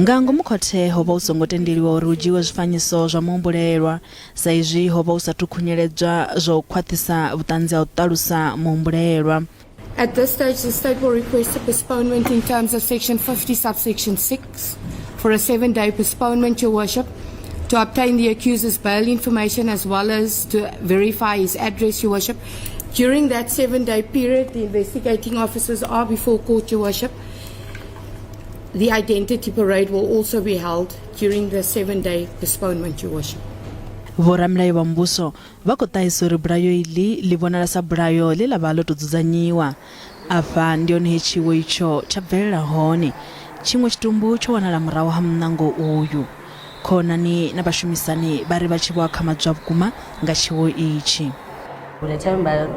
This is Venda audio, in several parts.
Nga ngomu khothe ho vha hu songo tendeliwa uri hu dzhiiwe zwifanyiso zwa muhumbulelwa, sa izwi ho vha hu sathu khunyeledzwa zwa u khwaṱhisa vhuṱanzi ha u ṱalusa muhumbulelwa. At this stage, the state will request a postponement in terms of section 50 subsection 6 for a 7-day postponement, Your Worship, to obtain the accuser's bail information as well as to verify his address, Your Worship. During that 7-day period, the investigating officers are before court, Your Worship. The identity parade will also be held during the 7-day postponement, Your Worship. Vhoramilayo vha muvhuso vha khou ṱahisa uri bulayo iḽi ḽi vhonala sa bulayo ḽe ḽa vha ḽo tou dzudzanyiwa. Afha ndi hone he tshiwo itsho tsha bvelela hone. Tshiṅwe tshitumbu tsho wanala murahu ha muṋango uyu. Khonani na vhashumisani vha ri vha tshi vho akhamadzwa vhukuma nga tshiwo itshi. The time ba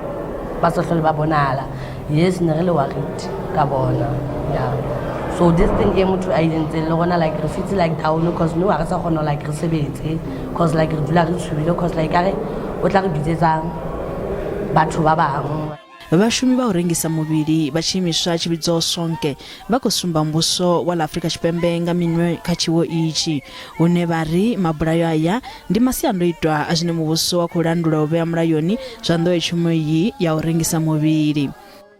ba sa hlole ba bonala, yes, ne re le worried ka bona, yeah. So this thing e motho a entseng le rona, like, re fitse like down, cause no, ha re sa kgona, like, re sebetse, cause like re dula re tshohile, cause like kare o tla re bitsetsa batho ba bang. Vhashumi vha u rengisa muvhili vha tshiimiswa tshi vhidzwaho Sonke vha khou sumba muvhuso wa ḽa Afrika Tshipembe nga minwe kha tshiwo itshi, hune vha ri mabulayo aya ndi masiandoitwa a zwine muvhuso wa khou landula u vhea mulayoni zwa nḓowetshumo iyi ya u rengisa muvhili.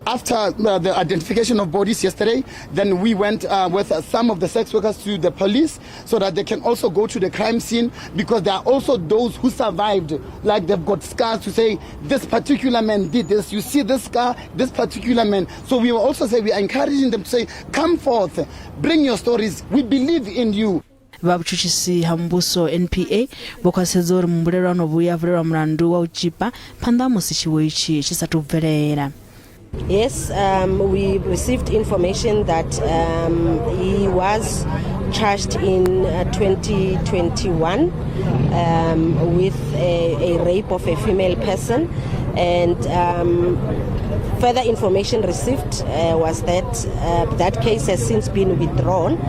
After the identification of bodies yesterday, then we went with some of the sex workers to the police so that they can also go to the crime scene, because there are also those who survived, like they've got scars to say, "This particular man did this. You see this scar, this particular man." So we will also say we are encouraging them to say, "Come forth, bring your stories. We believe in you." Vha vhutshutshisi ha muvhuso, NPA, vho khwaṱhisedza uri muhumbulelwa no vhuya a vulelwa mulandu wa u tzhipa phanḓa ha musi tshiwo itshi tshi sathu bvelela. Yes, we received information that he was charged in 2021 with a rape of a female person, and further information received was that that case has since been withdrawn.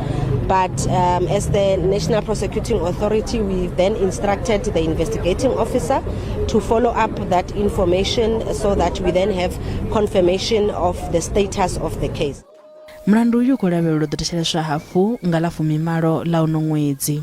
But as the National Prosecuting Authority, we then instructed the investigating officer to follow up that information so that we then have confirmation of the status of the case. Mulandu uyu u khou lavhelelwa u ḓo thetsheleswa hafhu nga ḽa 18 ḽa uno ṅwedzi.